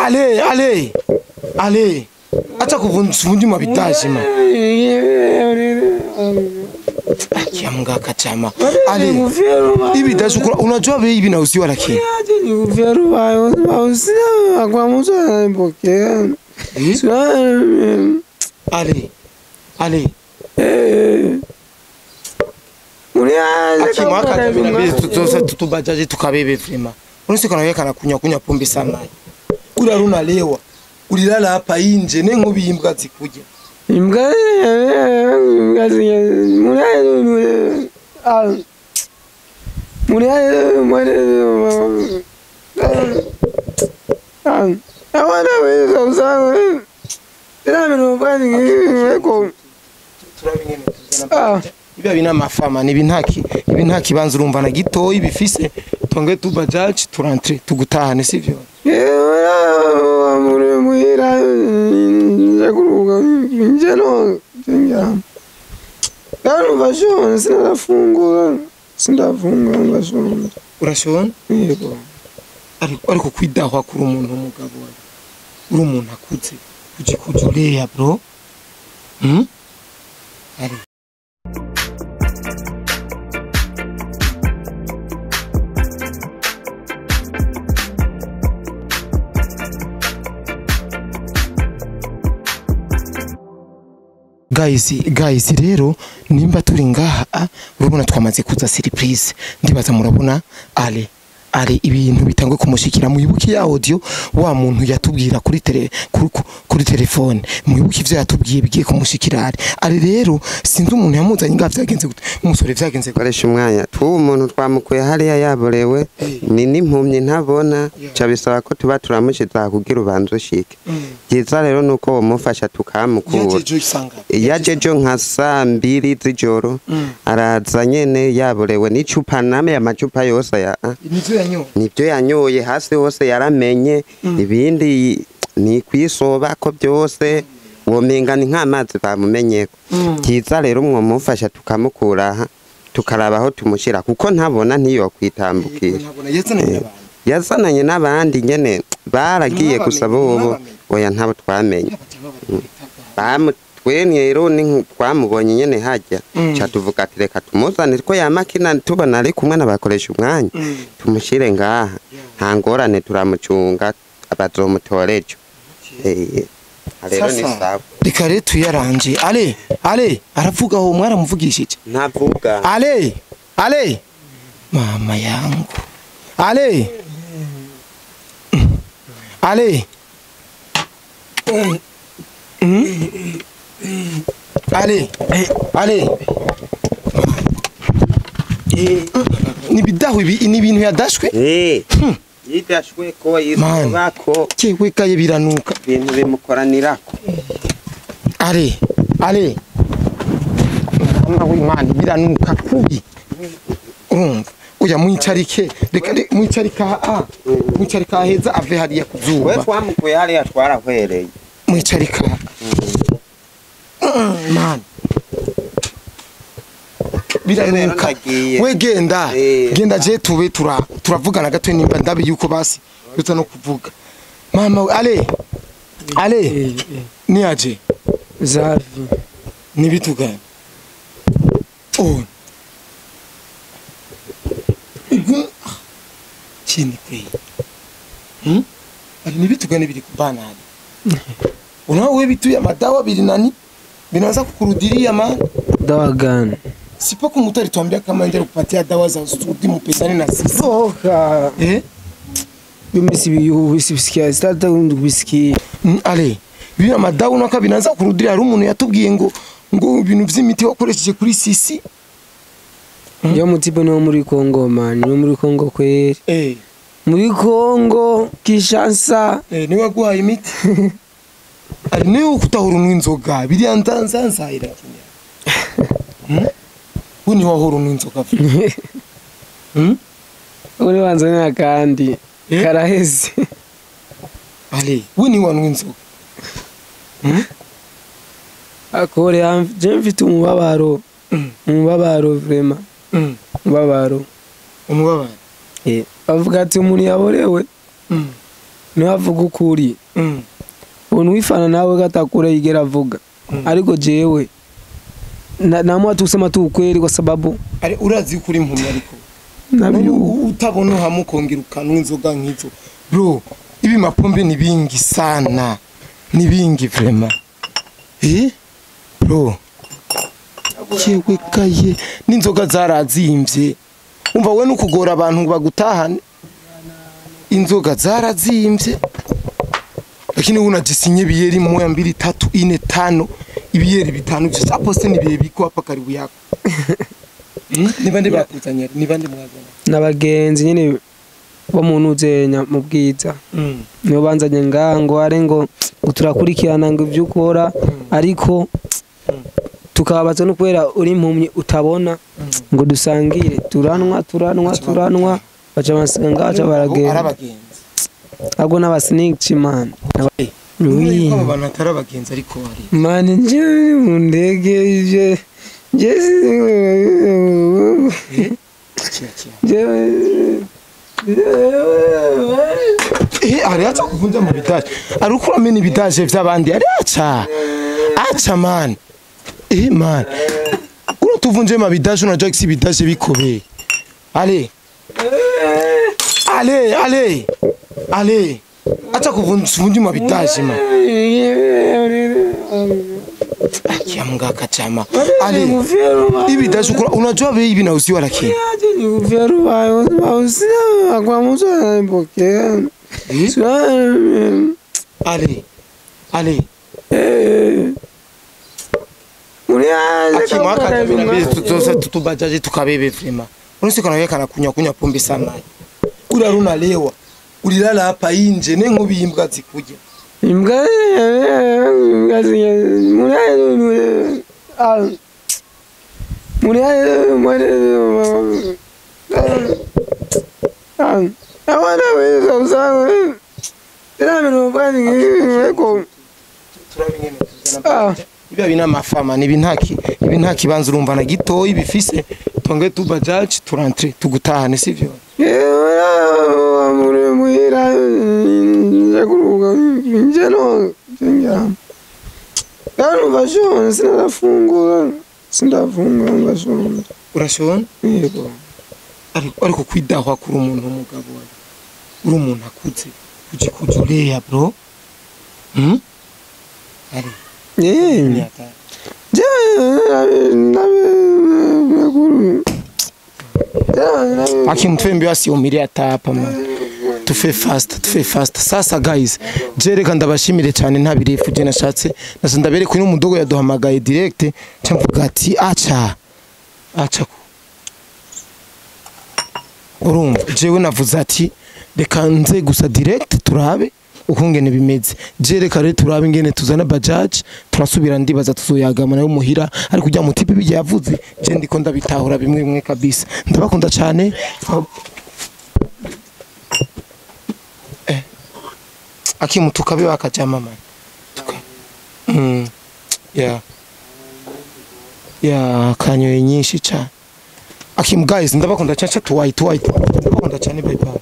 Ale ale ale acha kuvunja mabitaji ma akiamga kachama ale hivi dashukura unajua bei hivi nauziwa lakini ale ale akimwaka tubajaje tukabebe vrema unisi kana yeka kunya kunya pombe sana ura runalewa ulilala hapa inje nenkubi imbwa zikujya imbwa Ibi bina mafama ni ibintaki ibintaki banza urumva na gitoyi bifise tonge tubajaje turantre tugutahane sivyo urashona yego ariko kwidahwa kuri umuntu umugabo uri umuntu akuze kujikujuleya bro ari Guys rero nimba turi ngaha urabona twamaze kuza surprise ndibaza murabona ale ale ibintu bitangwe kumushikira muyibuki ya audio wa muntu yatubwira kuri tele kuri telefone muyibuki ivyo yatubwiye bigiye kumushikira ale rero sinzi umuntu yamuzanye ngaha vyagenze gute umusore vyagenze koresha umwanya tu umuntu twamukuye hariya yaborewe ni nimpumye ntabona ca bisaba ko tuba turamushiza kugira ubanze ushike byiza rero nuko womufasha tukamukura yajejo nka saa mbiri z'ijoro araza nyene yaborewe n'icupa name amacupa yose ya nibyo yanyoye hasi hose yaramenye ibindi ni kwisoba ko byose womenga ni nk'amazi bamumenyeko byiza rero mwomufasha tukamukura tukarabaho tumushira kuko ntabona ntiyo kwitambukira yazananye n'abandi nyene baragiye gusa bobo oya ntabo twamenye rero ni twamubonye nyene hajya cha tuvuga ati reka tumuzane ko yamakina tubona ari kumwe n'abakoresha umwanya tumushire ngaha nta ngorane turamucunga abazomutorejo rero ni sawa reka rero tuyaranje ale ale aravuga aho mwaramuvugishije ntavuga ale ale mama yangu ale ale Ale ale nibidaho ibi ni ibintu yadashwe yidashwe ko yisubako cyewe kaye biranuka ibintu bimukoranirako ale ale mama w'Imana biranuka kubi urumva uya mwicarike reka mwicarika a mwicarika heza ave hariya kuzuba we twamukuye hariya twarahwereye mwicarika man biranuka we genda genda je tube turavugana gato nimba ndabe yuko basi uza no kuvuga mama ale ale ni aje zavi nibitugana oh chini kweli ari nibitugana biri kubana ali unawe bitu ya madawa biri nani binaanza kukurudiria man dawa gani sipo kumutu alituambia kama endelea kupatia dawa za usudi mupesane na sisi oka mimi sibisikia sitata ndubisikia ale bina madawa unaka binaanza kurudiria hari umuntu yatubwiye ngo ibintu vy'imiti wakoresheje kuri sisi yo mutipe no muri Kongo man no muri Kongo kweri muri Kongo Kinshasa niwe waguhaye imiti ari niwe ukutahura unywa inzoga biriya nzanzanzahira kinya we niwe wahora unywa inzoga uri wanzanira kandi karaheze ale we niwe wanywa inzoga akore je mfite umubabaro umubabaro vraiment umubabaro umubabaro bavuga ati umuntu yaborewe Niwe avuga ukuri. Unwifana nawe gatakure igera avuga. Ariko jewe naamua tu kusema tu ukweli kwa sababu ari urazi ukuri impumyi ariko nabyo utabona hamukongera ukanwa inzoga nk'izo bro ibi mapombe ni bingi sana ni bingi vraiment bro yewe kaye n'inzoga zarazimvye umva we nukugora abantu bagutahane inzoga zarazimvye lakini unajisinye biyeri 1 2 3 4 5 ibiyeri bitanu byose aposte ni biye biko hapa karibu yako. Nibande bakuzanye nibande mwazana nabagenzi nyene bo muntu uzenya mu bwiza niyo banzanye ngango are ngo turakurikirana ngo ivyo ukora ariko tukababaza no kubera uri impumyi utabona ngo dusangire turanwa turanwa turanwa baca basanga baca baragenda arabagenzi ahubwo n'abasnitch man. Oui. Abo bantu atari abagenzi ariko bari man nje mu ndege je je ariacha kuvunja mu bidaje ariko uramena ibidaje vy'abandi ariacha acha man man urotuvunje ma bidaje unajua kisi bidaje bikobeye ale ale ale ale acha kuvunja ma bidaje man akiamga kachama ale ibidaje unajua bei hivi na usiwa lakini ale ale akimwaka tuzosa tutubajaje tukabebe vrema unisi kana yeka kunywa kunywa pombe sana ura runalewa ulilala hapa inje nenkubi imbwa zikujya imbwa ibi bina mafama ni ibintaki ibintaki banza urumva na gitoyi bifise tonge tubajaje turantre tugutahane sivyo urashona yego ariko kwidahwa kuri umuntu w'umugabo wawe uri umuntu akuze kujikujuleya bro ari akimtwembe asiumiria atapa man tufe fast sasa guys jereka ndabashimire cyane nta birefu je nashatse nasa ndabere kuri umudogo yaduhamagaye direct cyamvuga ati acha acha urumva jewe navuze ati reka nze gusa direct turabe ukungene bimeze jereka rero turabe ingene tuzana bajaj turasubira ndibaza tuzoyagama nayo muhira ariko kujya mu tipi bijya yavuze je ndiko ndabitahura bimwe bimwe kabisa ndabakunda cyane akimutuka biba akajama man yeah yeah kanyoye nyinshi cyane akim guys ndabakunda cyane tuwayi ndabakunda cyane bye bye.